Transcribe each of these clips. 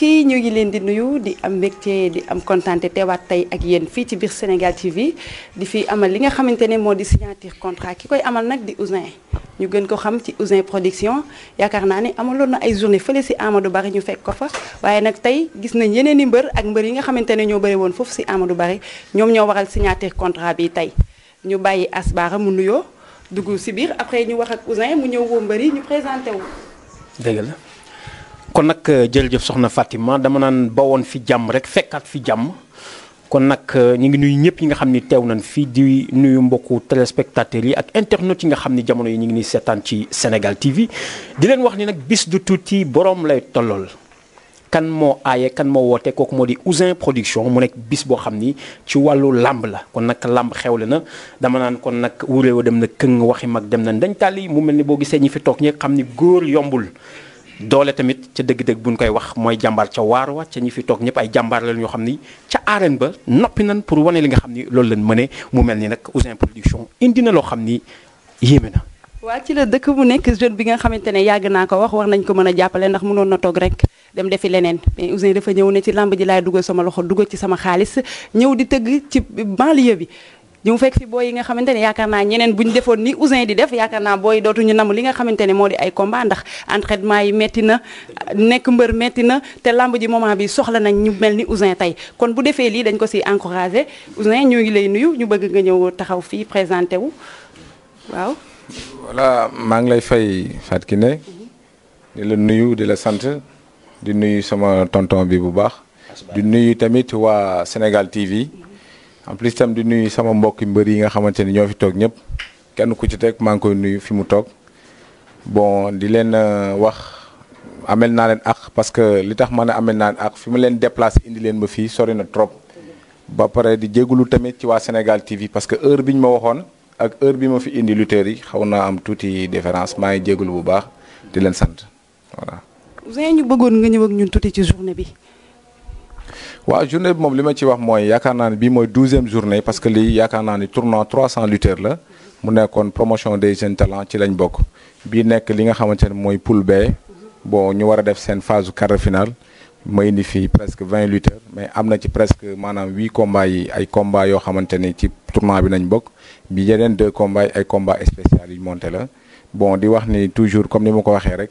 yi ñu ngi leen di nuyu di am mbégte di am kontaante teewaat tey ak yéen fii ci biir Sénégal TV di fi amal li nga xamante ne moo di signature contrat ki koy amal nag di Ouzin ñu gën ko xam ci Ouzin Production yaakaar naa ne amaloon na ay journée fële si Amadou Barry ñu fekk ko fa waaye nag tey gis nañ yeneen i mbër ak mbër yi nga xamante ne ñoo bëri woon foofu si Amadou Barry ñoom ñoo waral signature contrat bi tey ñu bàyyi Asbara mu nuyoo dugg si biir après ñu wax ak Ouzin mu ñëw woo mbër yi ñu présenté wu. dëgg la kon nag jërëjëf soxna Fatima dama naan bawoon fi jàmm rek fekkaat fi jàmm kon nag ñu ngi nuyu ñëpp ñi nga xam ni teew nañ fii di nuyu mbokku téléspectateurs yi ak internautes yi nga xam ni jamono yi ñu ngi ni seetaan ci Sénégal TV di leen wax ni nag bis du tuuti borom lay tollool kan moo aaye kan moo woote kooku moo di Ouzin Production mu nekk bis boo xam ni ci wàllu làmb la kon nag làmb xewle na dama naan kon nag wuréewa dem na këng waxi mag dem na dañ tàlli mu mel ni boo gisee ñi fi toog ñi xam ni góor yombul doole tamit ca dëgg-dëgg buñ koy wax mooy jàmbaar ca waar wa ca ñi fi toog ñëpp ay jàmbaar la ñoo xam ni ca arène ba noppi nan pour wane li nga xam ni loolu lañ mëne mu mel ni nag Ouzin Production indi na loo xam ni yéeme na. waa ci la dëkk mu nekk jeune bi nga xamante ne yàgg naa ko wax war nañ ko mën a jàppale ndax mënoon na toog rek dem defi leneen mais Ouzin dafa ñëw ne ci làmb ji laay dugal sama loxo dugal ci sama xaalis ñëw di tëgg ci banlieue bi ñu fekk fi booy yi nga xamante ne yaakaar naa ñeneen bu ñu defoon ni Ouzin di def yaakaar naa booy dootuñu nam li nga xamante ne moo di ay combat ndax entraînement yi metti na nekk mbër metti na te làmb ji moment bi soxla nañ ñu mel ni Ouzin tey kon bu defee lii dañ ko si encouragé Ouzin ñoo ngi lay nuyu ñu bëgg nga ñëw taxaw fii présenté wu waaw. voilà maa ngi lay fay Fatou Kiné di la nuyu di la sant di nuyu sama tonton bi bu baax di nuyu tamit waa Sénégal TV. en plus tam di nuyu sama mbokki mbër yi nga xamante ni ñoo fi toog ñëpp kenn ku ci teg maa ngi koy nuyu fi mu toog bon di leen wax amel naa leen ak parce que li tax ma ne amel naa leen ak fi mu leen déplacé indi leen ba fii sori na trop ba pare di jégalu tamit ci waa Sénégal TV parce que heure bi ñu ma waxoon ak heure bi ma fi indi lutteurs yi xaw naa am tuuti différence maa ngi jégalu bu baax di leen sant voilà. Ouzin ñu bëggoon nga ñëw ak ñun tuuti ci journée bi. waaw journée bi moom li ma ci wax mooy yaakaar naa ne bii mooy 12e journée parce que lii yaakaar naa ni tournoi 300 lutteurs la mu nekkoon promotion des jeunes talents ci lañ bokk bii nekk li nga xamante ne mooy poule B bon ñu war a def seen phase quart de finale ma indi fii presque 20 lutteurs mais am na ci presque maanaam 8 combats yi ay combats yoo xamante ni ci tournoi bi nañ bokk bi yeneen 2 combats yi ay combats spéciaux yi monté la bon di wax ni toujours comme ni ma ko waxee rek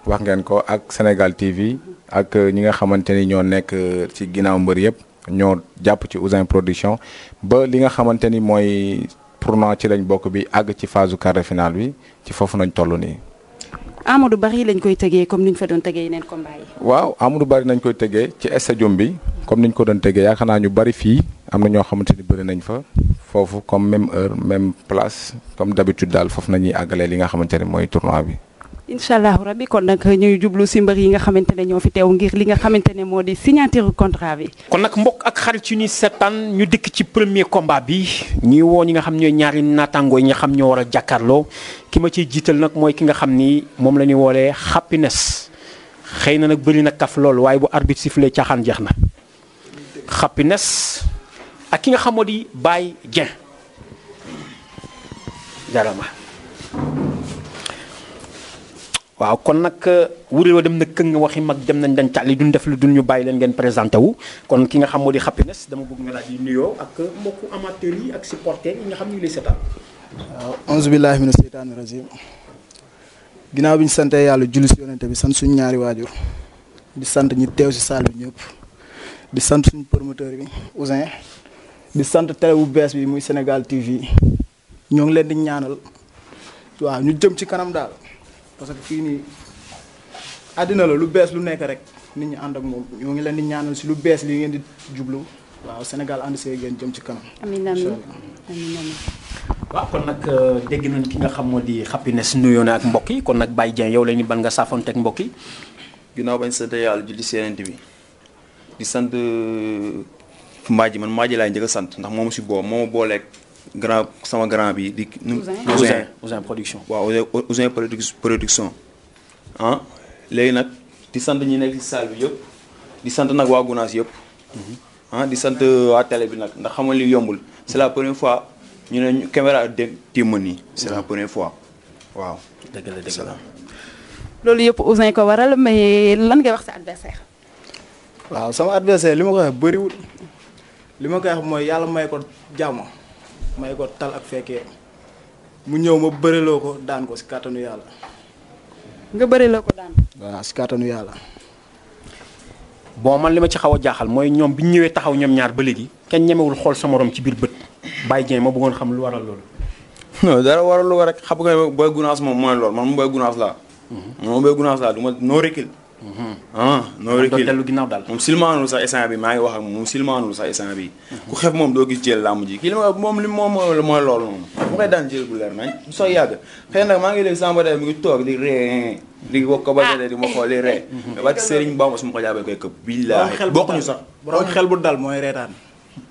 wax ngeen ko ak Sénégal TV ak ñi nga xamante ni ñoo nekk ci ginnaaw mbër yëpp ñoo jàpp ci Ouzin Production ba li nga xamante ni mooy tournoi ci lañ bokk bi àgg ci phase quart de finale bi ci foofu nañ toll nii. Amadou Barry lañ koy tëggee comme ni ñu fa doon tëggee yeneen combat yi. waaw Amadou Barry nañ koy tëggee ci stadium bi comme ni ñu ko doon tëggee yaakaar naa ñu bari fii am na ñoo xamante ni bëri nañ fa foofu comme même heure même place comme d'habitude daal foofu nañuy àggalee li nga xamante ni mooy tournoi bi. incha allahu rabbi kon nag ñuy jublu si mbër yi nga xamante ne ñoo fi teew ngir li nga xamante ne moo di signature contrat bi. kon nag mbokk ak xarit yu ñuy seetaan ñu dikk ci premier combat bi ñuy woo ñi nga xam ñooy ñaari naataangoo yi nga xam ñoo war a jàkkaarloo ki ma ciy jiital nag mooy ki nga xam ni moom la ñuy woolee happiness xëy na nag bëri na kaf lool waaye bu arbitre sifflé caaxaan jeex na happiness ak ki nga xam moo di Baye Dieng jarama waaw kon nag wuréewa dem na këng waxi mag dem nañ dañ tàlli duñ def lu dul ñu bàyyi leen ngeen présenté wu kon ki nga xam moo di happiness dama bëgg nga laaj di nuyoo ak mbokku amateurs yi ak supporters yi nga xam ñu ngi lay seetaan. waaw auzu billaahi mina seytaani rajiim ginnaaw bi ñu sante yàlla julli si yonente bi sant suñu ñaari waajur di sant ñi teew si salle bi ñëpp di sant suñu promoteur bi Ouzin di sant télé bu bees bi muy Sénégal TV ñoo ngi leen di ñaanal waaw ñu jëm ci kanam daal. parce que fii nii àddina la lu bees lu nekk rek nit ñi ànd ak moom ñoo ngi leen di ñaanal si lu bees li ngeen di jublu waaw Sénégal ànd see ngeen jëm ci kanam. amiin amiin amiin. waaw kon nag dégg nañ ki nga xam moo di happiness nuyoo na ak mbokk yi kon nag Baye Dieng yow la ñu ban nga saafoonteeg mbokk yi. ginnaaw bañ sant yàlla julli si Yonent bi di sant Madji man Madji laay njëkk a sant ndax moomu si boobu moo ma booleeg grand sama grand bi di. Ouzin Production. waaw Ouzin Production ah léegi nag di sant ñi nekk ci salle bi yëpp di sant nag waa Gunaas yëpp ah di sant waa télé bi nag ndax xamal li yombul c'est la première fois ñu ne caméra dégg téema nii c'est la première fois waaw. dëgg la dëgg la. loolu yëpp Ouzin ko waral mais lan ngay wax sa adversaire. waaw sama adversaire li ma ko wax bëriwul li ma koy wax mooy yàlla may ko jàmm may ko tal ak fekkee mu ñëw ma bëriloo ko daan ko si kàttanu yàlla. nga bëri la ko daan. waaw si kàttanu yàlla. bon man li ma ci xaw a jaaxal mooy ñoom bi ñu ñëwee taxaw ñoom ñaar ba léegi kenn ñemewul xool sa morom ci biir bët Baye Dieng ma bëggoon xam lu waral loolu. non dara waralu ko rek xam nga Boy Gounass moom mooy loolu man Boy Gounass laa. man Boy Gounass laa du ma no recul. no recul doo dellu ginnaaw daal. moom silmaanul sax instant bi maa ngi wax ak moom silmaanul sax instant bi ku xef moom doo gis jël làmb ji kii li ma moom li moom mooy loolu moom mu koy daan jël bu leer nañ du sax yàgg xëy nag maa ngi léegi Samba Deme mi ngi toog di ree di ko bajale di ma xool di ree mais ba ci Serigne Bamba su ma ko jàppee koy këpp billaahi bokkuñu sax borom xel bu dal mooy reetaan.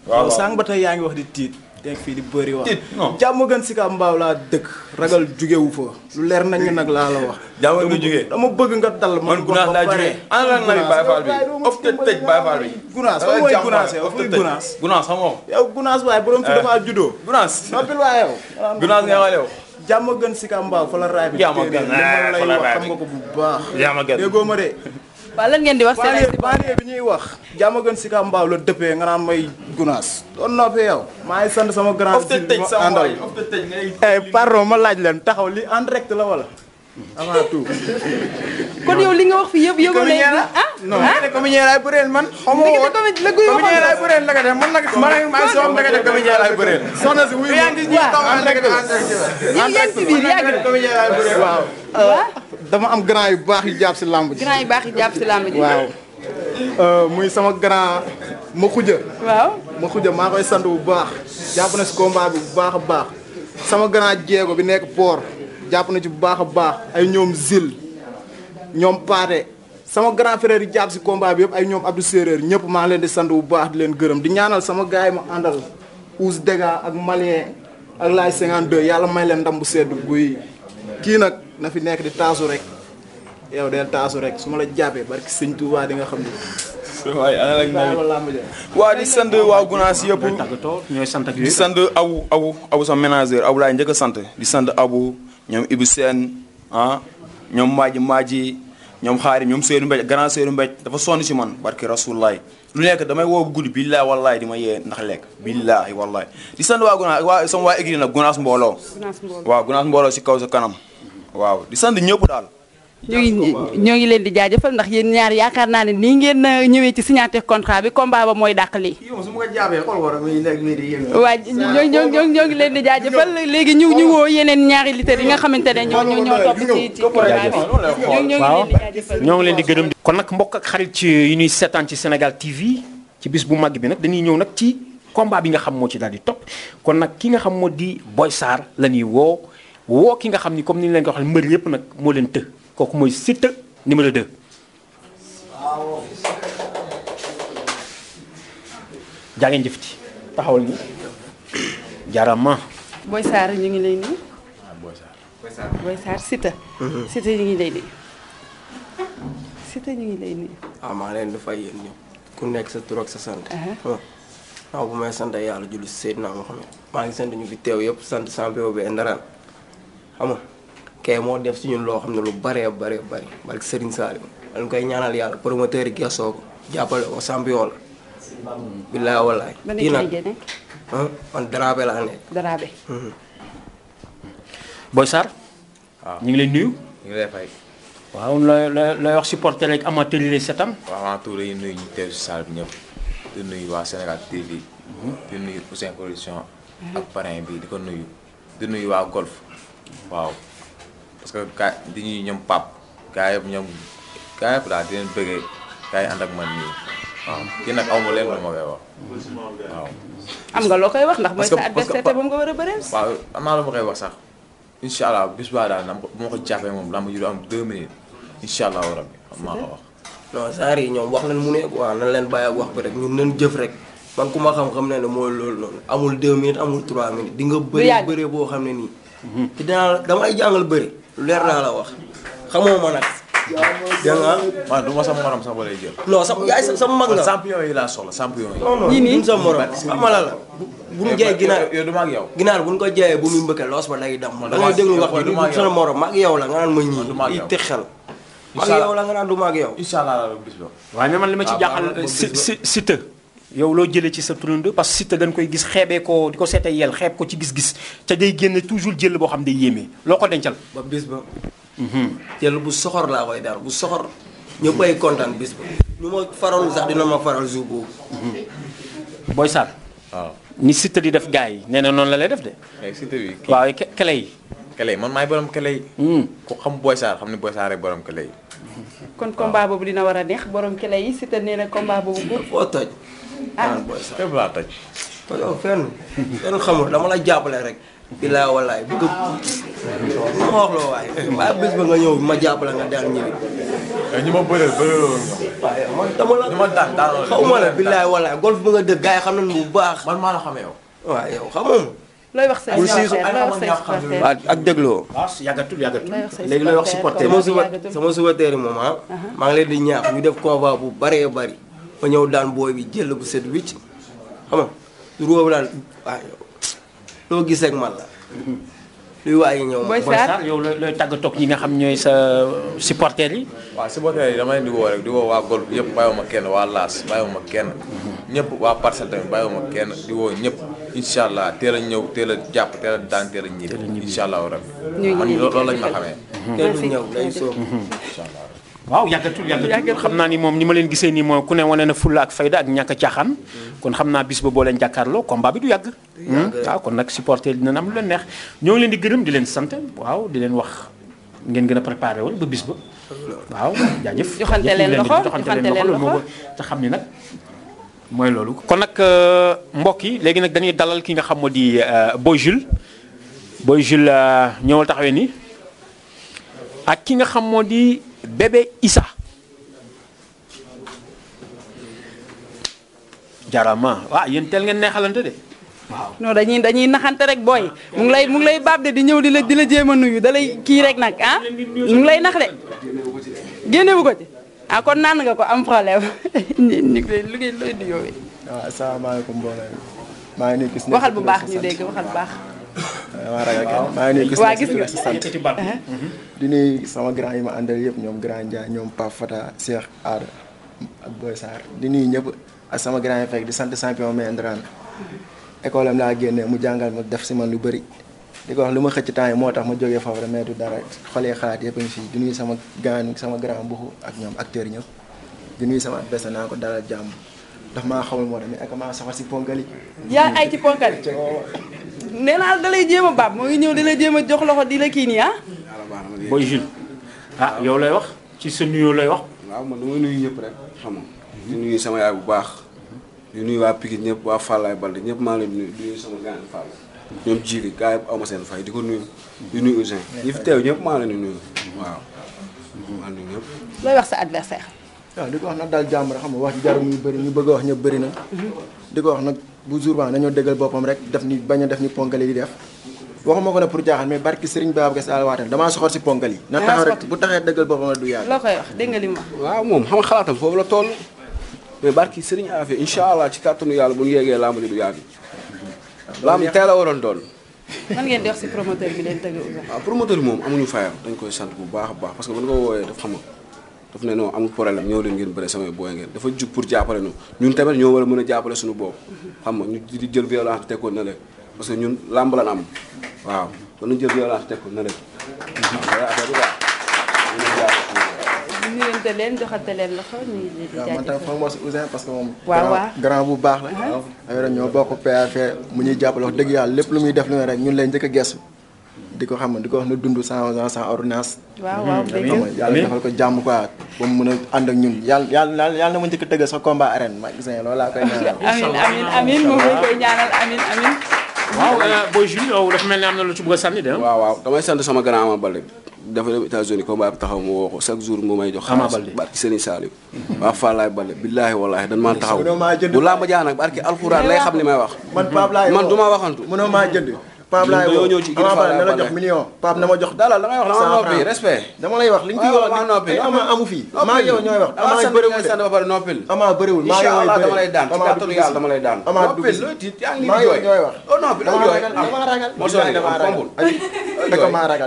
waaw sànq ba tey yaa ngi wax di tiit teg fii di bëri wax. tiit non jàmm gën si ka mbaaw laa dëkk ragal jugewu fa lu leer nañ nag laa la wax. jàmm nga jugee dama bëgg nga dal man Gounass laa jugee ana lan nag Baye Fall bi of te tëj Baye Fall bi Gounass fan mooy Gounass yow fuy Gounass. Gounass xamoo yow Gounass waaye borom fi dafa juddoo. Gounass noppil waaye yow. Gounass nga xale yow jàmm gën si ka mbaaw fa la raay bi. jàmm gën fa la raay bi xam nga ko bu baax. jàmm gën déggoo ma de. waaw lan ngeen di wax seen banlieue bi ñuy wax jàmm gën si ka mbaaw la dëppee nga naan may Gounass doon noppee yow maa ngi sant sama grand of te tëj ma sama àndal waay of te tëj ngay pardon ma laaj leen taxaw li en direct la wala avant tout kon yow li nga wax fi yëpp yëgoo ne ah non comédien laay bëreel man xamoo woon la guy comédien laay bëreel la nga def man nag maa soom la nga def comédien laay bëreel soxna si wuy yaa ngi ñi taw en direct yow yaa ngi ci biir yàgg na comédien laay bëreel waaw dama am grand yu baax yu jàpp si lamb ji grand yu baax yi jàpp si làmb ji waaw muy sama grand ma xuja waaw ma xuja maa koy sant bu baax jàpp na si combat bi bu baax a baax sama grand jéego bi nekk port jàpp na ci bu baax a baax ay ñoom zil ñoom paate sama grand frère yi jàpp si combat bi yëpp ay ñoom Abdou Séeréer ñëpp maa ngi leen di sant bu baax di leen gërëm di ñaanal sama gars yi ma àndal Ous Dega ak Malien ak Laay 52 yàlla may leen ndam bu sedd guy kii nag na fi nekk di taasu rek yow del taasu rek su ma la jàppee barki sëñ Tuubaa di nga xam ne waay ana la lamb waa di sant waa Gounass yëpp tàggatoo ñooy sant ak di yooyu. sant abu sama ménageur abu laay njëkk a sant di sant abu ñoom Ibou Sène ñoom maaji ñoom xaari ñoom Seydou Mbéj grand Seydou Mbéj dafa sonn si man barki rasulaay lu nekk damay woo guddi billaahi wallaahi di ma yee ndax lekk billaahi wallaahi di sant waa Gounass waa sama waa écrit nag Gounass mbooloo waaw Gounass mbooloo si kaw sa kanam waaw di sant ñëpp daal ñoo ngi leen di jaajëfal ndax yéen ñaar yaakaar naa ne nii ngeen ñëwee ci signature contrat bi combat ba mooy dàq lii. su ma ko jàppee xool war a muy nekk nii di yëngu. waa ñoo ngi leen di jaajëfal léegi ñu woo yeneen ñaari lutteurs yi nga xamante ne ñoo topp ci combat bi ñoo ngi leen di jaajëfal. ñoo ngi leen di gërëm. kon nag mbokk ak xarit yi ñuy seetaan ci Sénégal TV ci bis bu mag bi nag dañuy ñëw nag ci combat bi nga xam moo ci daal di topp kon nag ki nga xam moo di Boy Sarr la ñuy woo ki nga xam ni comme ni ñu leen ko waxee mbër yëpp nag moo leen të kooku mooy Siteu numéro 2. jaa ngeen jëfti taxawal ni jaarama. Boy Sarr ñu ngi lay nuyu. Boy Sarr Siteu. Siteu ñu ngi lay nuyu. Siteu ñu ngi lay nuyu. waaw maa leen di fay yéen ñëpp ku nekk sa tur ak sa sant. waaw bu may sant yàlla julli si Seydina Muhammad maa ngi sant ñu fi teew yëpp sant champion bi Ndaraan xam nga kay moo def si ñun loo xam ne lu bëree bëri barke Serigne Salim dañ koy ñaanal yàlla promoteur yi gëstoo ko jàppale ko champion la. billaay wallaay. kii nag man Darabe laa nekk. Darabe. Boy Sarr. waaw ñu ngi lay nuyu. ñu ngi lay fay. waaw lay wax supporter rek amateur yi lay seetaan. waaw avant tout dañuy nuyu ñu teew si salle bi ñëpp di nuyu waa Sénégal TV. di nuyu Ouzin Production. ak parrain bi di ko nuyu. di nuyu waa Golf. waaw parce que gars di ñuy ñoom Pape gars yëpp daal di leen bëggee gars yi ànd ak man nii waaw kii nag aw ma leen lu ma koy wax waaw. am nga loo koy wax ndax mooy parce que sa adversaire te moom nga war a bëreel. waaw am naa lu ma koy wax sax incha allah bis baa daal bu ma ko jàppee moom lamb ji du am 2 minutes incha allah rabbi xam maa ko wax. non saar yi ñoom wax leen mu ne waaw nan leen bàyyi ak wax bi rek ñun nañ jëf rek man ku ma xam-xam ne mooy loolu noonu amul 2 minutes amul 3 minutes di nga bëri boo xam ne nii. te damay jàngal bëri lu leer naa la wax xamoo ma nag. dégg nga man du ma sa morom sax ba lay jël. non yaay sama mag nga. champion yi laa soxla champion yi. non non ñun sa morom xamala la bu ñu jaay ginaar yow du ma ak yow. ginaar bu ñu ko jaayee bu muy mbëkkee loos ba day dam da ngay déglu wax ji du sama morom ma ak yow la nga naan ma ñii i teg xel ak yow la nga naan du ma ak yow. incha allah bis ba. waaye ne man li ma ci jaaxal Siteu yow loo jëlee ci sa turando parce que Siteu dañ koy gis xeebee ko di ko seetee yel xeeb ko ci gis-gis te day génne toujours jël boo xam day yéeme loo ko dencal. ba bis ba. jël bu soxor laa koy dar bu soxor. ñëppay kontaan bis ba. ñu ma faral sax dina ma faral jour boobu. Boy Sarr. waaw ni Siteu di def gars yi nee na noonu la lay def de. léegi Siteu bi. waaw kele yi. kele yi man maay borom kele yi. ku xam Boy Sarr xam ne Boy Sarr rek borom kele yi. kon combat boobu dina war a neex borom kele yi Siteu nee na combat boobu pour. foo toj. ah Boy Sarr fépp laa toj. yow fenn xamul dama la jàppale rek. bilaay walaay bu ko ma wax loo waaye. waaye bés ba nga ñëw ma jàppale nga daal ñibbi. ñu ma bëreel ñoom. waaye man dama la. ñu ma daan daanaka xaw ma la bilaay walaay golf bi nga dëgg gars yi xam nañu bu baax. man maa la xamee yow. waaw yow xamoon. looy wax say bul supporter siisu looy wax say supporter waaw ak dégloo. waaw yàggatul yàggatul. looy wax say léegi looy wax supporter supporter sama supporter yi moom maa ngi leen di ñaax ñu def convoi bu bëree bëri. ma ñëw daan booy bi jël bu set wicc xam nga tur boobu daal waaw yow loo gis ak man la. luy waay yi ñëw. Boy Boy Sarr yow looy tàggatoo ak ñi nga xam ñooy sa supporter yi. waaw supporter yi dama leen di woo rek di woo waa golf yëpp bàyyiwuma kenn waa Laas bàyyiwuma kenn. ñëpp waa Parcelles tamit bàyyiwuma kenn di woo ñëpp incha allah teel a ñëw teel a jàpp teel a daan teel a ñibbi. incha allah rabbi. man loolu lañ ma xamee. teel du ñëw day soob. incha allah. waaw yàggatul xam naa ni moom ni ma leen gisee nii moom ku ne wane na fulla ak fayda ak ñàkk a caaxaan kon xam naa bis ba boo leen jàkkaarloo combat bi du yàgg. waaw kon nag supporter dina am lu leen neex ñoo ngi leen di gërëm di leen sant waaw di leen wax ngeen gën a préparé woon ba bis ba waaw jaajëf. joxante leen loxo joxante leen loxo te xam ni nag mooy loolu. kon nag mbokk yi léegi nag dañuy dalal ki nga xam moo di Boy Jules ñëwal taxawee nii ak ki nga xam moo di Bébé Issa jarama waaw yéen teel ngeen neexalante de waaw. non dañuy naxante rek booy mu ngi lay baab de di ñëw di la jéem a nuyu da lay kii rek nag mu ngi lay nax de génnewu ko ci ah kon naan nga ko am problème ñu ngi lu ngeen looy nuyoo. waaw asalaamaaleykum mbooloo mi maa ngi nuyu gis waxal bu baax ñu dégg waxal bu baax. maa ngi nuyu gis waa gis nga si sant di nuyu sama grand yi ma àndal yëpp ñoom grand Ndiaye ñoom Pape Fata Cheikh Aada ak Boy Sarr di nuyu ñëpp ak sama grand yi fekk di sant champion mais Ndrane école am laa génnee mu jàngal ma def si man lu bëri di ko wax lu ma xëcc temps yi moo tax ma jógee foofu rek mais du dara xoolee xalaat yëpp a ngi fii di nuyu sama grand mbuxu ak ñoom acteurs ñëpp di nuyu sama adversaire naa ko dalal jàmm daf maa xamul moo tax mais ak maa safar si ponkali yaa ay ci ponkali nee naa da lay jéem a baab moo ngi ñëw di la jéem a jox loxo di la kii nii Boy Jules yow lay wax ci sa nuyoo lay wax. waaw man damay nuyu ñëpp rek xam nga di nuyu sama yaay bu baax di nuyu waa Pikine ñëpp waa Fallaye Balde ñëpp maa leen nuyu di nuyu sama gars yi Fall ñoom jiiri gars yi aw ma seen fay di ko nuyu di nuyu Ousseyn ñi fi teew ñëpp maa leen di nuyu waaw maa nuyu ñëpp. looy wax sa adversaire. waaw di ko wax nag daal jàmm rek xam nga wax jarum yu bëri ñu bëgg a wax ñëpp bëri na di ko wax nag bu jour ba nañoo dëggal boppam rek def ni bañ a def ni ponkali di def waxuma ko ne pour jaaxal mais barki Serigne Babacar Sall waatal damaa soxor si ponkal yi na taxaw rek bu taxee dëggal boppam la du yàgg. loo koy wax dégg nga li mu wax. waaw moom xam nga xalaatam foofu la toll mais barki Serigne Afia incha allah ci kàttanu yàlla bu ñu yeggee làmb ji du yàgg làmb teel a waroon doon. man ngeen di wax si promoteur bi leen tëgg. waaw promoteur bi moom amuñu fayam dañ koy sant bu baax a baax parce que bu ñu ko wooyee daf xam nga daf ne non amul problème ñëw leen ngeen bëre samay booy ngeen dafa jug pour jàppale ñu ñun tamit ñoo war a mën a jàppale suñu bopp xam nga ñu di jël violence bi teg ko na leen parce que ñun làmb lan am waaw kon ñu jël violence teg ko na leen ñu nuyante leen joxante leen loxo ñu ngi leen di waaw man tam foog ma si Ousseyn parce que moom waaw grand bu baax la ay ñoo bokk PAF mu ñuy jàppale wax dëgg yàlla lépp lu muy def lu ne rek ñun lay njëkk a gestu di ko xam di ko wax na dund sans ordonnance waaw dégg yàlla defal ko jàmm quoi ba mu mën a ànd ak ñun yàlla na ma njëkk a tëgg sa combat arène ma Ousseyn loolu laa koy ñaanal amin moom lañ koy ñaanal amin waaw Boy Jules yow dafa mel ne am na lu ci bëgg a sànni de waaw damay sant sama grand Ama Baldé dafa dem États-Unis combat bi taxaw ma woo ko chaque jour mu may jox xaalis barki Serigne Saliou waa Fallaye Baldé billaahi wallaahi dan maa taxaw bu làmb jaa nag barki alxuraan lay xam li may wax man Pape laay man du ma waxantu mënoo maa jënd Pape laay dañoo ñëw ci Gris Ama Baldé na la Baldé. jox million Pape na ma jox dalal da ngay wax dama noppi respect. dama lay wax li nga fi waaw wax maa noppi. Ama amu fi maa yow ñooy wax Ama Ama bëriwul de sant ba pare noppil. Ama bëriwul maa incha yow allah dama lay daan ci Ama kàttanu yàlla dama lay daan. Ama du noppil gis looy tiit yaa ngi maa nii yow di ñooy jooy. wax oh noppi dama jooy dama ragal moo sori am kombul.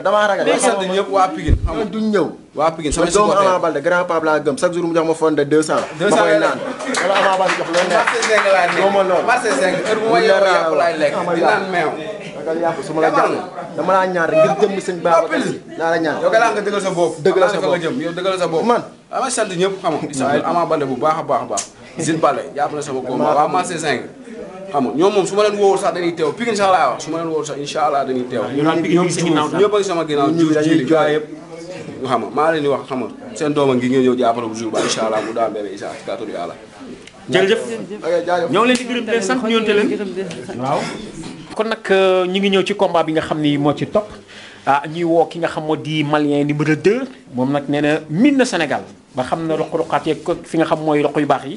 damaa ragal di sant ñëpp waa Pikine xam nga duñ ñëw waa Pikine sama doomu supporter. Ama Baldé grand Pape laa gëm chaque jour mu jox ma fonde 200 ma koy naan wala Ama Baldé jox loolu marché 5 laay nekk ma lool marché 5 heure bu ma yeewoo yàpp laay lekk di naan meew. ragal yàpp su ma la jàll dama laa ñaar ngir jëm sëñ Babacar Si naa la ñaan yow kay laa nga dëggal sa bopp. Dëggal sa fa nga bopp. jëm yow dëggal sa bopp. man ama sant ñëpp xam nga di sant Ama Baldé bu baax a baax a baax. Zil Baldé jàpp na sama combat waa marché 5 xam nga ñoom moom su ma leen wóorul sax dañuy teew Pikine sax laay wax su ma leen wóorul sax incha allah dañuy teew. ñëpp a ngi sama ginnaaw jili gaa yëpp ñu xam nga maa leen di wax xam nga seen doom a ngi ngeen ñëw jàppale bu jour ba incha allah mu daan bébé Issa ci kàttanu yàlla. jërëjëf ñoo ngi leen di gërëm di leen sant ñoonte leen waaw kon nag ñu ngi ñëw ci combat bi nga xam ni moo ci topp ñuy woo ki nga xam moo di malien numéro 2 moom nag nee na miin na Sénégal ba xam na roq-roqaat yeeg fi nga xam mooy roq yu baax yi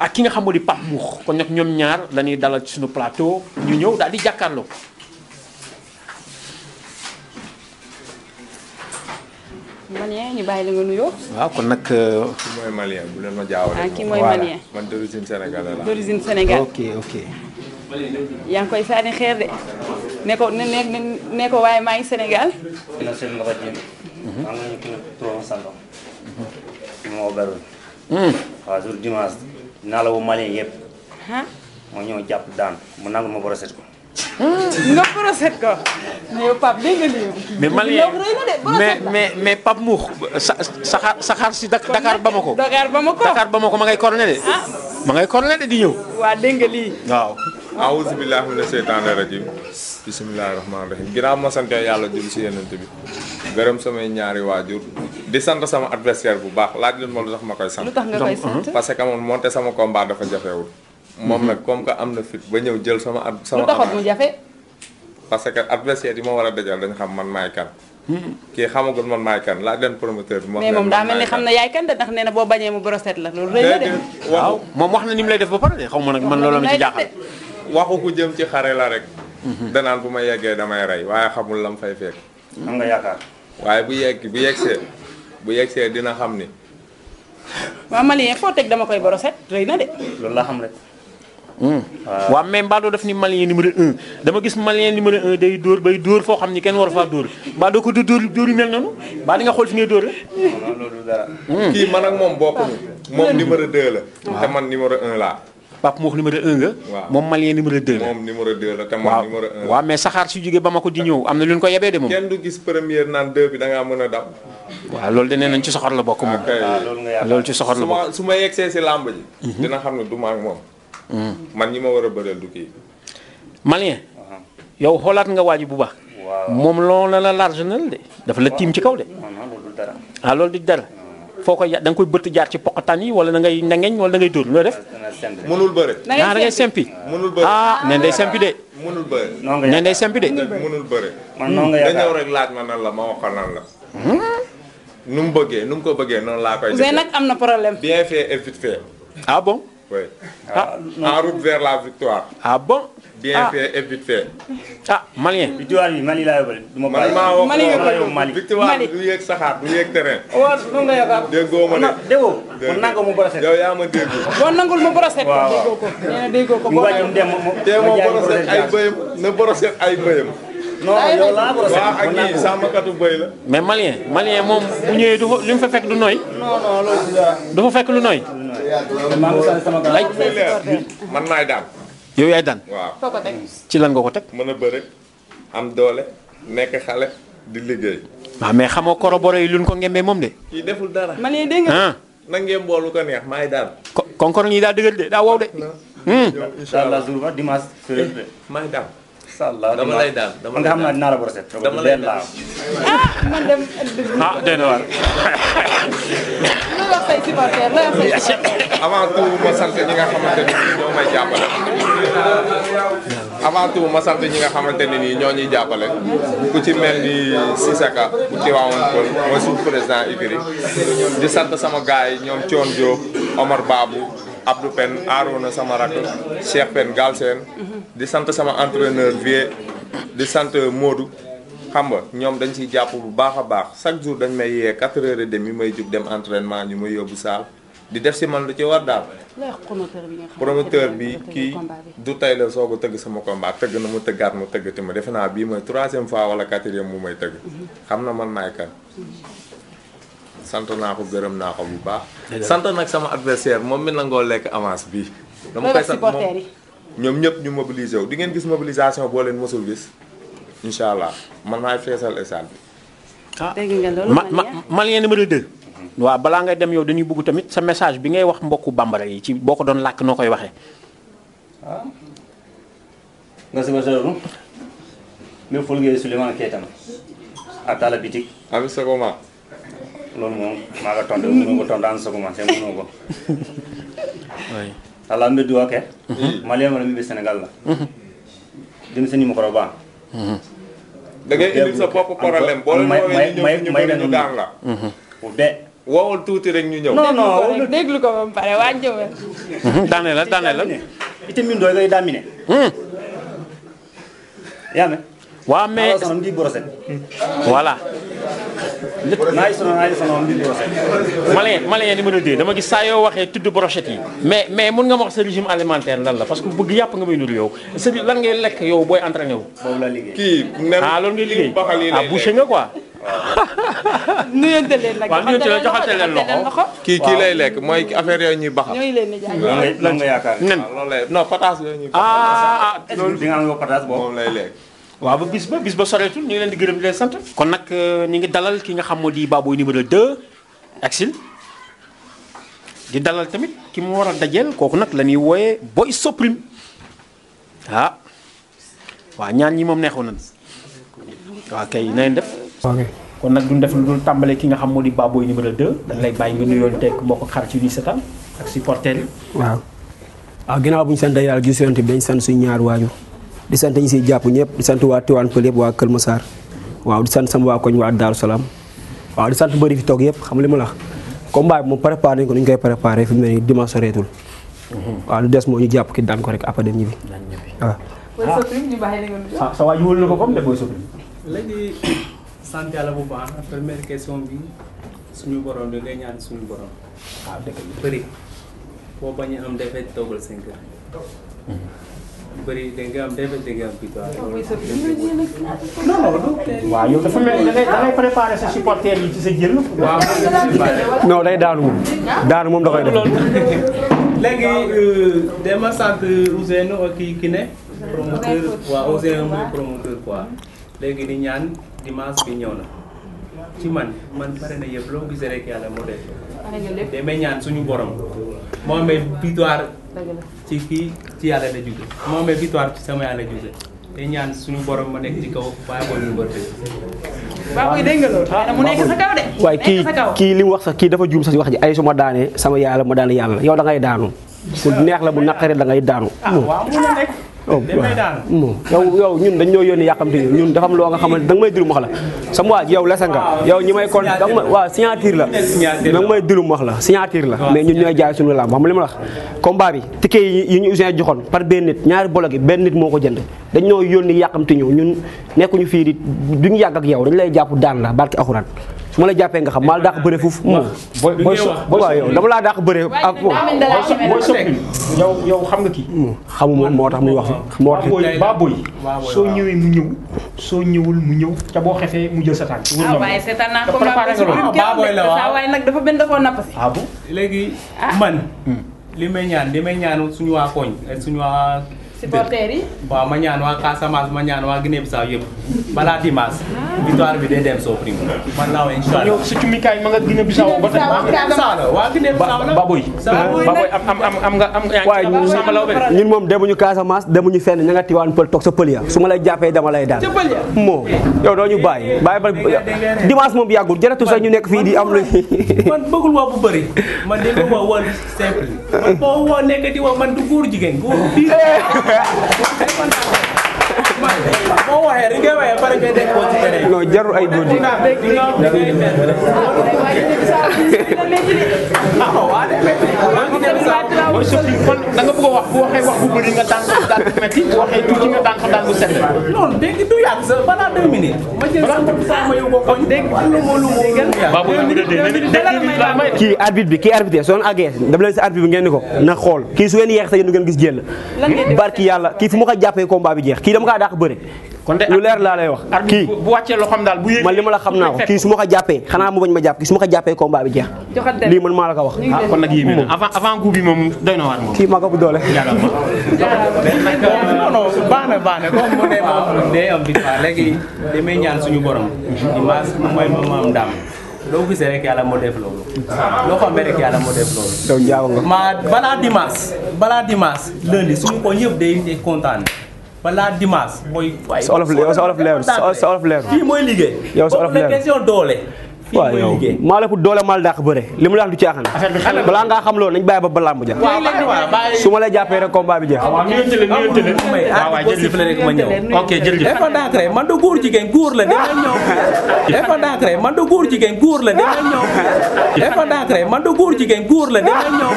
ak ki nga xam moo di Pape Mour kon nag ñoom ñaar la ñuy dalal ci suñu plateau ñu ñëw daal di jàkkaarloo. malien ñu bàyyi la nga nuyoo. waaw kon nag. kii mooy malien bu leen ma jaawale. kii mooy malien. man d'origine sénégalaise la. d'origine Sénégal ok. yaa ngi koy sànni xeer de ne ko ne ko waaye maa ngi Sénégal. kina seen loxo jëm am nañu kina turam sangam moo berul waaw jour dimanche dinaa la woo malien yëpp moo ñëw jàpp daan mu nangu ma broset ko nga broset ko mais yow Pape dégg nga lii mais malien mais Pape Mour saxaar si Dakar Bamako. Dakar Bamako ma ngay corné de. ma ngay corné de di ñëw. waa dégg nga lii. waaw. awuzu billahi mina seytaane rajim bismillahi rahmaani rahim ginnaaw ma sante yàlla jul si yenent bi gërëm samay ñaari waajur di sant sama adversaire bu baax laaj leen ma lu tax ma koy sant. lu tax nga koy sant. parce que moom monté sama combat dafa jafewul moom nag comme que am na fit ba ñëw jël sama lu taxoon mu jafe. parce que adversaire yi ma war a dajal dañ xam man maay kan kii xamagul man maay kan laaj leen promoteur bi mais moom daa mel ni xam na yaay kan de ndax nee na boo bañee mu broset la loolu rëy na de. waaw moom wax na ni mu lay def ba pare de xaw ma nag man loolu ma ci jaaxal. waxu ku jëm ci xare la rek danaan bu ma yeggee damay rey waaye xamul lam fay fekk am nga yaakaar waaye bu yegsee dina xam ni waa malien foo teg dama koy broset rëy na de. loolu la xam rek waaw mais Mbado def ni malien numéro 1 dama gis malien numéro 1 day dóor bay dóor foo xam ni kenn war faa dóor Mbado ko du dóor yu mel noonu mbaa di nga xool fi ngay dóor non loolu dara kii man ak moom bokkuñu moom numéro 2 la te man numéro 1 laa Pape Mour numéro 1 nga. waaw moom malien numéro 2 la. moom numéro 2 la te man numéro 1 la. waaw mais saxaar si jógee Bamako di ñëw am na lu ñu ko yebee de moom. kenn du gis première naan 2 bi da ngaa mën a daw. waaw loolu de nee nañ ci soxor la bokk moom. loolu ci soxor la bokk. su ma yegsee si làmb ji. dina xam ne du ma ak moom. man ñi ma war a bëreel du kii. malien. yow xoolaat nga waaju bu baax. moom loolu la large na de dafa la tiim ci kaw de. ah loolu di dara. foo koy da nga koy bëtt jaar ci poqataan yi wala da ngay ndengeñ wala da ngay dóor looy def. mënul bëre. da ngay sempi. mënul bëre ah nee day sempi de. mënul bëre. nee day sempi de. mënul bëre. man noonu nga yaakaar da ñëw rek laaj ma nan la ma wax ko nan la. nu mu bëggee nu mu ko bëggee noonu laa koy. Ouzin nag am na problème. bien fait et vite fait. ah bon. oui. en route vers la victoire. ah bon. bien fait et vite fait. ah malien. victoire bi Mali laa yóbbale. du ma bàyyi Mali Mali. victoire bi du yéeg saxaar du yéeg terrain. waaw noonu nga yaakaar. déggoo ma de. déggoo man nangoo mu broset. yow yaa ma dégg. boo nangul mu broset. waaw déggoo ko nee na déggoo ko. mu wàññi mu dem te moo broset ay bëyam na broset ay bëyam. non yow laa broset. waa ak ñii sàmmkatu bëy la. mais malien moom bu ñëwee du fa li mu fa fekk du nooy. non loolu du fa fekk lu nooy. maa ngi sant sama gars. man maay daan. yow yaay daan. waaw foo ko teg. ci lan nga ko teg. mën a bëre am doole nekk xale di liggéey. waaw mais xamoo corroboré yi luñ ko ngembee moom de. kii deful dara. malien dégg nga. ah. na ngeen boolu ko neex maay daan. konkor ñi daa dëgër de daa wow de. incha allah jour ba dimanche. maay daan. inshallah dama lay daan man nga xam naa dinaa la broset. dama lay daan man dem. ah dégg nga waar. lu wax say supporter lu wax say supporter. avant tout ma sant ñi nga xamante ne nii ñoo may jàppale. avant tout ma sant ñi nga xamante ne nii ñoo ñuy jàppale. ku ci mel ni Sisaka bu Tivaouane Peulh mooy suñu président Igri. di sant sama gars yi ñoom Thion Diop Omar Babou Abdou Pen Arona sama rakk Cheikh Pen Galsen. di sant sama entraîneur Vieux di sant Modou xam nga ñoom dañ ciy jàpp bu baax a baax chaque jour dañ may yee 4h30 may jug dem entraînement ñu may yóbbu saal di def si man lu ci war daal. promoteur bi kii du tey la soog a tëgg sama combat tëgg na mu tëggaat mu tëgg te ma defe naa bii mooy 3e fois wala 4e mu may tëgg. xam na man maay kan. sant naa ko gërëm naa ko bu baax. sant nag sama adversaire moom mi nangoo lekk avance bi dama koy sant moom ñoom ñëpp ñu mobilisé wu di ngeen gis mobilisation boo leen mosul gis incha allah man maay feesal stade bi. dégg nga loolu Malien numéro 2. waaw balaa ngay dem yow dañuy bëgg tamit sa message bi ngay wax mbokku bambara yi ci boo ko doon làkk noo koy waxee. nga sama sœur min fulgee Souleymane Keita a tala bitik ami sagoma loolu moom maa nga tontu mënu ko tontu an sagoma c'est mënu ko ala mbe duwa ke Malien mi be Sénégal la dem seni mo ko ba da ngay indi sa bopp problème boo leen woowee ñu bëri ñu daan la woowal tuuti rek ñu ñëw. non déglu ko ba mu pare waa ñëwee. daane la ite min doy ngay damine yame waaw mais sono ndi borosé voilà naay sono ndi borosé Malien numéro 2 dama gis saa yoo waxee tudd brochette yi mais mun nga ma wax sa régime alimentaire lan la parce que bëgg yàpp nga may nuru yow sa lan ngay lekk yow booy entraîné wu boobu la liggéey kii loolu ngay liggéey boucher nga quoi nuyante leen nag waaw nuyante leen joxante leen loxo kii lay lekk mooy affaire yooyu ñuy baxal ñooy leen di jaay lan nga yaakaar nen loolu lay non pataas yooyu ñuy baxal loolu di nga am pataas boobu moom lay lekk waaw ba bis ba soreetul ñu ngi leen di gërëm di leen sant kon nag ñu ngi dalal ki nga xam moo di Baboy numéro 2 Exil di dalal tamit ki mu war a dajeel kooku nag la ñuy wooyee Boy Supreme waaw ñaan ñi moom neexoon nañ waaw kay na leen def kon nag duñ def lu dul tàmbalee ki nga xam moo di Baboy numéro 2 dañ lay bàyyi nga nuyoon teg mbokk xarit yi di seetaan ak supporter yi waaw ginnaaw bu ñu sant yàlla gis yonent bi dañ sant suñu ñaar waajur di sant ñi siy jàpp ñëpp di sant waa Tivaouane Peulh yëpp waa Kër Massar waaw di sant sama waa koñ waa Daaru Salaam waaw di sant mbëri fi toog yëpp xam li ma la wax combat bi moom préparé nañ ko ni ñu koy préparé fi mu ne nii dimanche soreetul waaw lu des moo ñu jàpp ki daan ko rek après dem ñibbi waaw. sa waa ji wóolu na ko comme de Boy Supreme. léegi sant yàlla bu baax première question bi suñu borom da ngay ñaan suñu borom. waaw dëgg la bëri boo bañ a am defet toogal 5 heures. bëri da nga am defet da nga am victoire. waaw yow dafa mel ni da ngay préparé sa supporter yi ci sa jël. waaw non day daanu moom da koy def. léegi dama sant Ousseynou ak kii ne promoteur waaw Ousseynou mooy promoteur quoi léegi di ñaan dimanche bi ñëw na ci man pare na yëpp loo gisee rek yàlla moo def damay ñaan suñu borom moo amee victoire ci kii ci yàlla la jóge moo amee victoire ci sama yàlla jóge te ñaan suñu borom ma nekk ci kaw bàyyi ko ñu bëri. Baboy dégg nga loolu mu nekk sa kaw de. waaye kii li mu wax sax kii dafa juum sax wax ji ay su ma daanee sama yàlla ma daan yàlla yow da ngay daanu bu neex la bu naqaree da ngay daanu. waaw mun na nekk. yow ñun dañ ñoo yónni yàqamti ñun dafa am loo nga xamante danga may dilu wax la sama waa ji yow lesa nga yow ñi may kon danga ma waaw signature la danga may dilu wax la signature la mais ñun ñooy jaay suñu lamb xam li ma la wax combat bi ticket yi ñu Ouzin joxoon par benn nit ñaari bologi benn nit moo ko jënd dañ ñoo yónni yàqamti ñun nekkuñu fii di duñu yàgg ak yow dañu lay jàpp daan la barki alxuraan su ma la jàppee nga xam maa la dàq bëre foofu moom waaw yow dama laa dàq bëre ak moom Boy Supreme yow xam nga kii xamuma moo tax muy wax moo tax Baboy soo ñëwee mu ñëw soo ñëwul mu ñëw ca boo xefee mu jël sa tànk waaye seetaan naa ko Baboy la waaw waaye nag dafa benn da koo napp si léegi man li may ñaan suñu waa koñ suñu waa supporters yi waaw ma ñaan waa Casamance ma ñaan waa Guinée Bissau yëpp balaa dimanche victoire bi day dem Supreme man laa wax incha allah yow sa cumikaay ma nga Guinée Bissau ba tey waa Guinée Bissau la Baboy am nga waaye ñun moom demuñu Casamance demuñu fenn ña nga Tivaouane Peulh toog sa pël ya su ma lay jàppee dama lay daal moo yow doo ñu bàyyi ba dimanche moom yàggul jaratu sax ñu nekk fii di am lu man bëggul wax bu bëri man dégg nga wax simple man boo woo nekk di wax man du góor jigéen góor fii boo waxee rek ngay waxee pare ngay nekk ci terrain. non jarul ay góor mooy soppi kon da nga bëgg a wax bu waxee wax bu bëri nga daan ko daan ko metti bu waxee tuuti nga daan ko daan ko sedd. non dégg du yàgg sa balaa 2 minutes. ma jël sa ma yóbbu ko dégg kii arbitre bi kii arbitre soo leen àggee dama leen si arbitre bi ngeen ni ko na xool kii su ngeen yeex sa yéen du ngeen gis jël barki yàlla kii fu ma ko jàppee combat bi jeex kii dama kaa dàq bëre kon de lu leer laa lay wax kii bu wàccee loxoom daal bu yéeg man li ma la xam naa ko kii su ma ko jàppee xanaa mu bañ ma jàpp kii su ma ko jàppee combat bi jeex lii man maa la ko wax kon nag yéeme na avant coup bi moom doy na waar moom kii maa ko bu doole non non baax na comme mu ne moom day am victoire léegi damay ñaan suñu borom dimanche mooy maam ndam loo gisee rek yàlla moo def loolu loo xam rek yàlla moo def loolu daw njaaw nga ma balaa dimanche lundi suñu ko ñëpp day kontaan balaa dimanche mooy waaye sa olof leer fii mooy liggéey yow sa olof leer question doole waaw yow maa la ëpp doole maa la dàq bëre li mu la wax du caaxaan balaa ngaa xam loolu nañ bàyyi ba lamb ja su ma lay jàppee rek combat bi jeex ok jërëjëf dafa ndànk rek man du góor jigéen góor la dama ñëw dafa ndànk rek man du góor jigéen góor la dama ñëw dafa ndànk rek man du góor jigéen góor la dama ñëw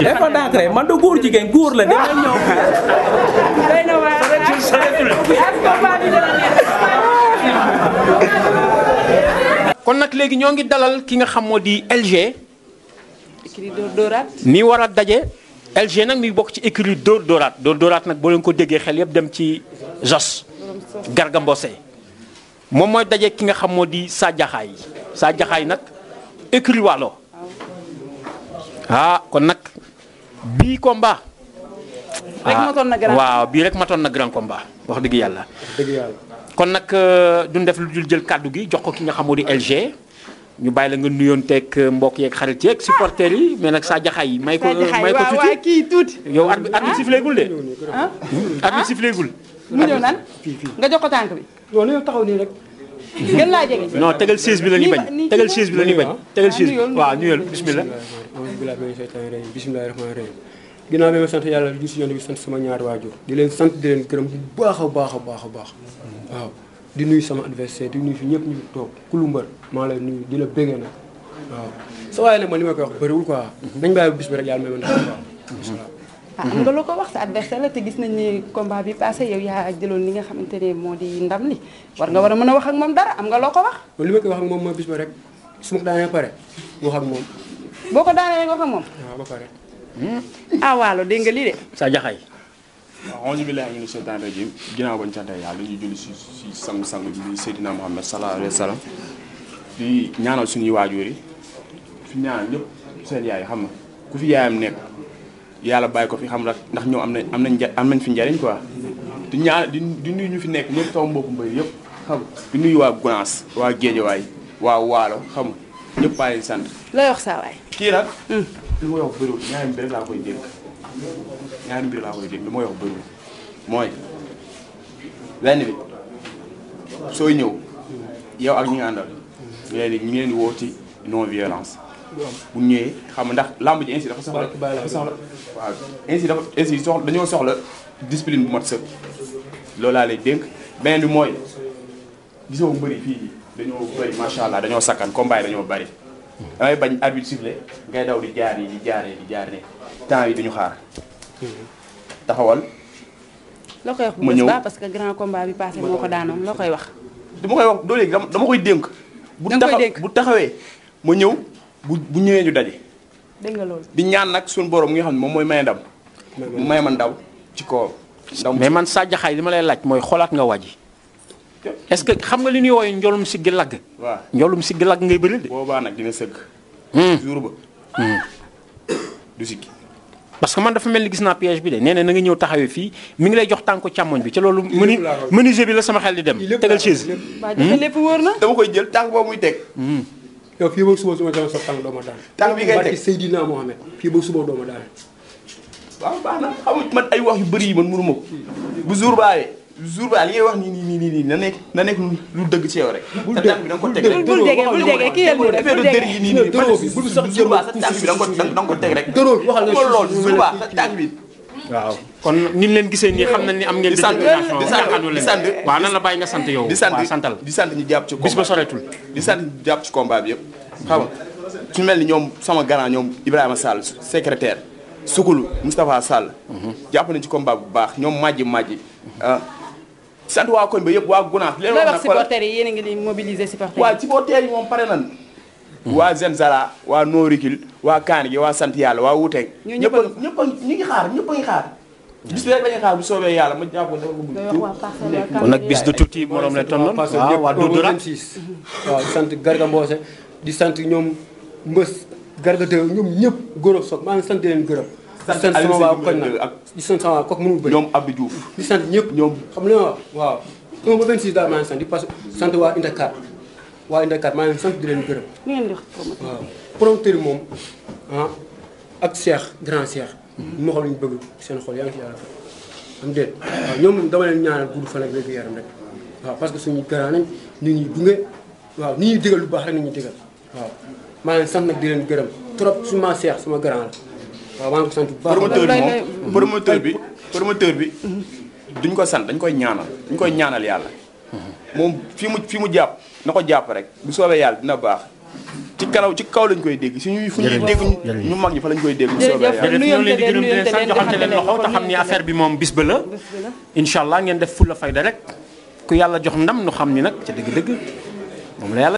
dafa ndànk rek man du góor jigéen góor la dama ñëw kon nag léegi ñoo ngi dalal ki nga xam moo di LG. écurie Dóor Dóoraat. mi war a daje LG nag mi bokk ci écurie Dóor Dóoraat nag boo leen ko déggee xel yëpp dem ci Jos. Garga Mbossé moom mooy daje ki nga xam moo di Sa Jaxaay nag écurie Waalo. kon nag bii combat. rek matoon na grand waaw bii rek matoon na grand combat wax dëgg yàlla. kon nag duñ def lu dul jël kàddu gi jox ko ki nga xamoo di LG ñu bàyyi la nga nuyoon teeg mbokk yeeg xarit yeeg supporters yi mais nag Sa Jaxaay may ko tuuti yow arbitre siffléegul de. arbitre siffléegul. mu ñëw nan nga jox ko tànk bi. non yow taxaw nii rek. gën laa jege. non tegal 16 bi la ñuy bañ. tegal 16 bi la ñuy bañ. tegal 16 bi waaw nuyoo bismillah. bismillahi rahmaani rahim ginnaaw bi ma sant yàlla di si yoon bi sant sama ñaari waajur di leen sant di leen gërëm bu baax a baax waaw di nuyu sama adversaire di nuyu fi ñëpp ñu toog kulu mbër maa lay nuyu di la béggee nag waaw sa waaye nag man li ma koy wax bëriwul quoi nañ bàyyi bis bi rek yàlla may ma ndax am nga loo ko wax sa adversaire la te gis nañ ni combat bi passé yow yaa jëloon li nga xamante ne moo di ndam li war nga war a mën a wax ak moom dara am nga loo ko wax li ma koy wax ak moom mooy bis ba rek su ma ko daanee pare wax ak moom boo ko daanee rek wax ak moom waaw ba pare Waalo dégg nga lii de Sa Jaxaay waaw auzu billaahi mina sheytaani rajiim ginnaaw bañ sante yàlla ñu julli si sang bi di Seydina Muhammad sallallahu alayhi wa sallam di ñaanal suñuy waajur yi fi ñaanal ñëpp seen yaay xam nga ku fi yaayam nekk yàlla bàyyi ko fi xam rek ndax ñoom am nañ fi njariñ quoi di nuyu ñu fi nekk ñëpp sama mbokku mbay yëpp xam nga di nuyu waa Gunaas waa Géejawaay waa Waalo xam nga ñëpp bàyyi sant looy wax saa waay kii nag li ma wax bëriwul ñaari mbir laa koy dégg li ma wax bëriwul mooy benn bi sooy ñëw yow ak ñi nga àndal ñu ngi leen di woo ci non violence bu ñëwee xam ndax lamb ji ainsi dafa soxla waaw ainsi soxla dañoo soxla discipline bu mat sëkk loolu laa lay dénk beneen bi mooy gisoo mbëri fii dañoo bëri macha allah dañoo sakkan combat yi dañoo bëri damay bañ arbitre sifflé ngay daw di jaar yi di jaar ne temps yi duñu xaar taxawal. loo koy wax bu bés ba parce que grand combat bi passé moo ko daanoon loo koy wax. dama koy wax doo léegi dama koy dénk. bu taxawee ma ñëw bu ñëwee ñu daje. dégg nga loolu. di ñaan nag suñu borom nga xam ne moom mooy may ndam. mu may ma ndaw ci kaw. mais man Sa Jaxaay li ma lay laaj mooy xoolaat nga waji est-ce que xam nga li ñuy woowee njolum siggi lagg. waaw njolum siggi lagg ngay bëri de. boobaa nag dina sëgg. jour ba. du siggi. parce que man dafa mel ni gis naa piège bi de nee na nga ñëw taxawee fii mi ngi lay jox tànku càmmoñ bi ca loolu. menuisier bi la sama xel di dem. tegal chaise. waa jël lépp wóor na. dama koy jël tànk boobu muy teg. yow fii ba suba su ma joxee sa tànk doo ma daan. tànk bi ngay teg barki Seydina Mohamed fii ba suba doo ma daan. waaw baax na xamuñ man ay wax yu bëri yi man mënu ma ko bu jour baawee jour ba li ngay wax nii na nekk lu dëgg ci yow rek. bul sa tànk bi da nga ko teg rek. bul jege kii yëngu rek bul jege bu jour ba sa tànk bi da nga ko teg rek. dëroo waxal nga lool jour ba sa tànk bi waaw kon ni leen gisee nii xam nañ ni am ngeen détermination di sant waaw nan la bàyyi nga sant yow di sant waaw santal di sant ñu jàpp ci bis ba soreetul di sant ñu jàpp ci combat bi yëpp xam nga su mel ni ñoom sama grand ñoom Ibrahima Sall secrétaire Sukulu Moustapha Sall jàpp nañ ci combat bu baax ñoom majji sant waa koñ ba yëpp waa Gunaas leen wax supporters yi yéen a ngi leen mobiliser supporters yi waa supporters yi moom pare nan waa Zenzala waa Norikil waa Kaani gi waa sant yàlla waa Wuteeg ñëpp ñu ngi xaar ñëpp a ngi xaar bis bi rek la ñuy xaar bu soobee yàlla ma jàpp dafa bëgg kon nag bis du tuuti morom la tonnoon waaw waa Doudou waaw di sant Garga Mbossé di sant ñoom Mbës Garga de ñoom ñëpp góor ak soog maa ngi sant leen gërëm di sant sama waa koñ nag di sant sama waa kooku mënul bëri ñoom Abdou Diouf di sant ñëpp ñoom xam nga waaw 1 ba 26 daal maa ngi sant di parce que sant waa Indakar maa ngi sant di leen gërëm waaw promoteur yi moom ak Cheikh grand Cheikh moo xam lañu bëgg seen xol yaa ngi ci yàlla am déet waaw ñoom moom dama leen ñaanal gudd fan ak wér gu yaram rek waaw parce que suñu grand nañ ñu ñuy gunge waaw ni ñuy digal lu baax rek ni ñuy digal waaw maa leen sant nag di leen gërëm trop su ma Cheikh sama grand la waaw maa ngi ko sant bu baax promoteur bi duñ ko sant dañ koy ñaanal yàlla moom fi mu jàpp na ko jàpp rek bu soobee yàlla dina baax ci kaw lañ koy dégg fu ñuy dégg ñu mag ñi fa lañ koy dégg bu soobee yàlla ñoo leen di gërëm di leen sant joxante leen loxo te xam ni affaire bi moom bis ba la incha allah ngeen def fulla fayda rek ku yàlla jox ndam nu xam ni nag ca dëgg-dëgg moom la yàlla